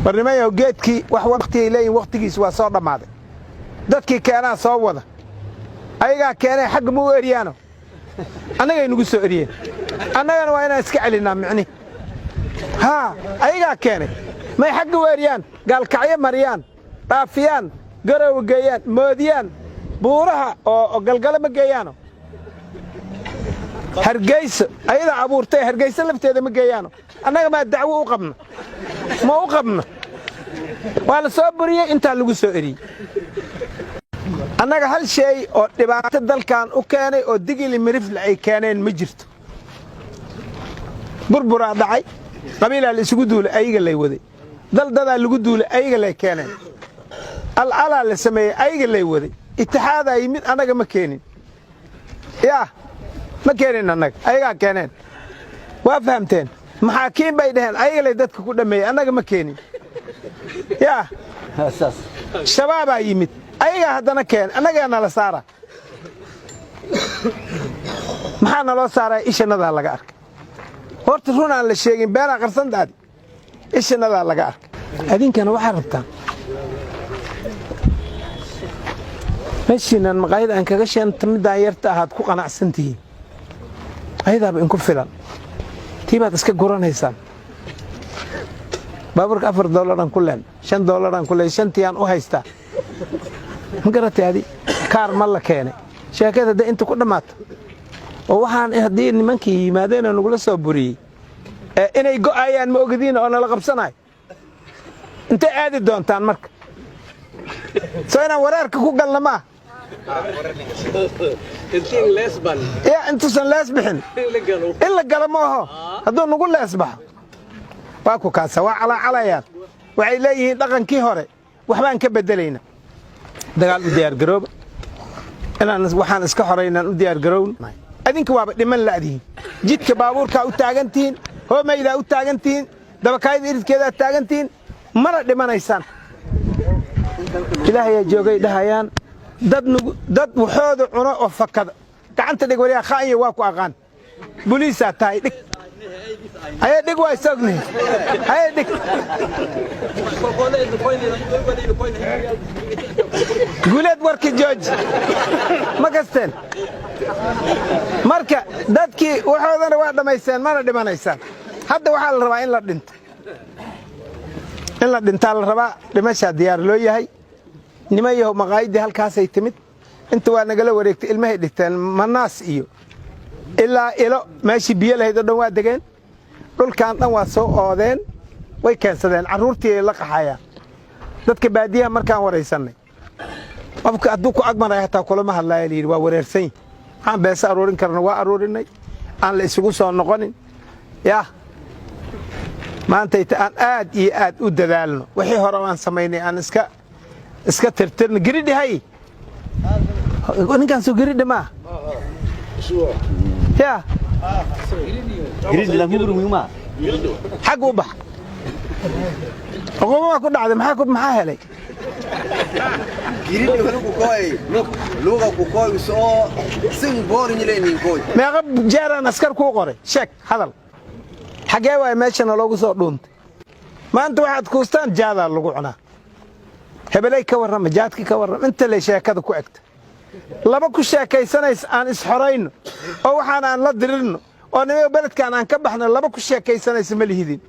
Warnimayow, geedkii wax wakhtigay leeyihin, wakhtigiis waa soo dhammaaday. Dadkii keenaa soo wada, ayagaa keenay. Xagga ma u eryaano, annagay nugu soo eriyeen. Annagana waa inaan iska celinnaa micnihi. Haa, ayagaa keenay, may xagga u eryaan, Gaalkacyo mariyaan, dhaafiyaan, Garowe geeyaan, moodiyaan buuraha oo Galgalo ma geeyaano. Hargeyso ayadaa abuurtay, Hargeyso lafteeda ma geeyaano. Annaga maa dacwo u qabna? Ma u qabno. Waa la soo buriyey, intaa lagu soo eriyey. Annaga hal shay oo dhibaato dalkan u keenay oo Digili Mirifle ay keeneen ma jirto. Burburaa dhacay, qabiilaa la isugu duulay, ayaga lay waday. Daldadaa lagu duulay, ayaga lay keeneen. Al'alaa la sameeyey, ayaga lay waday. Itixaadaa yimid, annaga ma keenin. Yaa ma keenin annaga, ayagaa keeneen. Waa fahamteen? Maxaakiin bay dhaheen, ayaga lay dadka ku dhammeeyey, annaga ma keenin. Yaa Shabaabaa yimid, ayagaa haddana keen, annagaa nala saara. Maxaa naloo saaraya? Ishanadaa laga arkay. Horta run aan la sheegin beenaa qarsantaadi. Ishanadaa laga arkay. Adinkana waxaa rabtaan meeshiinan maqaayada aan kaga sheenta middaan yarta ahaad ku qanacsan tihiin, ayadaaba inku filan. Tii baad iska guranaysaan. Baabuurka $4-aan ku leen, $5-aan ku leen, shantiiyaan u haystaa. Ma garatay? Adi kaar ma la keenay. Sheekada hadday inta ku dhammaato oo waxaan haddii nimankii yimaadeenoo nagula soo buriyey inay go'ayaan, ma ogadiina oo nala qabsanayo, intay aadi doontaan marka? Soo inaan wareerka ku galna maa ya? Intuusan lees bixin in la galo ma aho. Hadduu nagu lees baxo, waa ku kaasa, waa calaacalayaan. Waxay leeyihiin dhaqankii hore waxbaan ka beddelayna. Dagaal u diyaargarooba, inaan waxaan iska xoraynaan u diyaargarown. Adinka waaba dhiman la'dihiin. Jidka baabuurkaa u taagan tihiin, hoomaydaa u taagan tihiin, dabakaayada iridkeedaa taagan tihiin, mana dhimanaysaan. Ilaahayaa joogay dhahayaan. Dad nugu dad waxooda cuno oo fakada. Gacanta dhig, waryaa kha'anya, waa ku aqaan, buliisaa tahay. Dhig, haye, dhig, waa isognihi, haye, dhig. Guuleed, warki jooji. Ma kasteen? Marka dadkii waxoodana waa dhammaysteen, mana dhimanaysaan. Hadda waxaa la rabaa in la dhinto, in la dhintaa la rabaa. Dhimashaa diyaar loo yahay. Niman yahow, maqaayaddii halkaasay timid. Inta waa nagala wareegtay. Ilmahay dhigteen Manaas iyo ilaa Ilo, meeshii biyo lahayd oo dhan waa degeen. Dhulkan dhan waa soo oodeen, way keensadeen, carruurtii ay la qaxayaan. Dadka baadiyaha markaan waraysannay, qofka hadduu ku agmaraya hataa kulama hadlaaya layidhi, waa wareersan yihi. Waxaan beesa aruurin karna waa aruurinay. Aan la isugu soo noqonin. Yah, maantayta aan aad iyo aad u dadaalno. Wixii hore aan samaynay aan iska tirtirno. Giridhi hay, ninkaan soo giridhi maa ya xag u bax. Uquba ku dhacday. Maxaa helay? Meeqa jeeraan askar kuu qoray? Sheeg, hadal. Xaggee waay meeshana loogu soo dhuuntay? Maanta waxaad kuustaan jaadaa lagu cunaa. Hebeley ka warrama, jaadki ka warrama. Inta lay sheekada ku egta, laba ku sheekaysanaysa aan isxorayno oo waxaan aan la dirirno oo nima beledkaan aan ka baxno, laba ku sheekaysanaysa ma lihidin.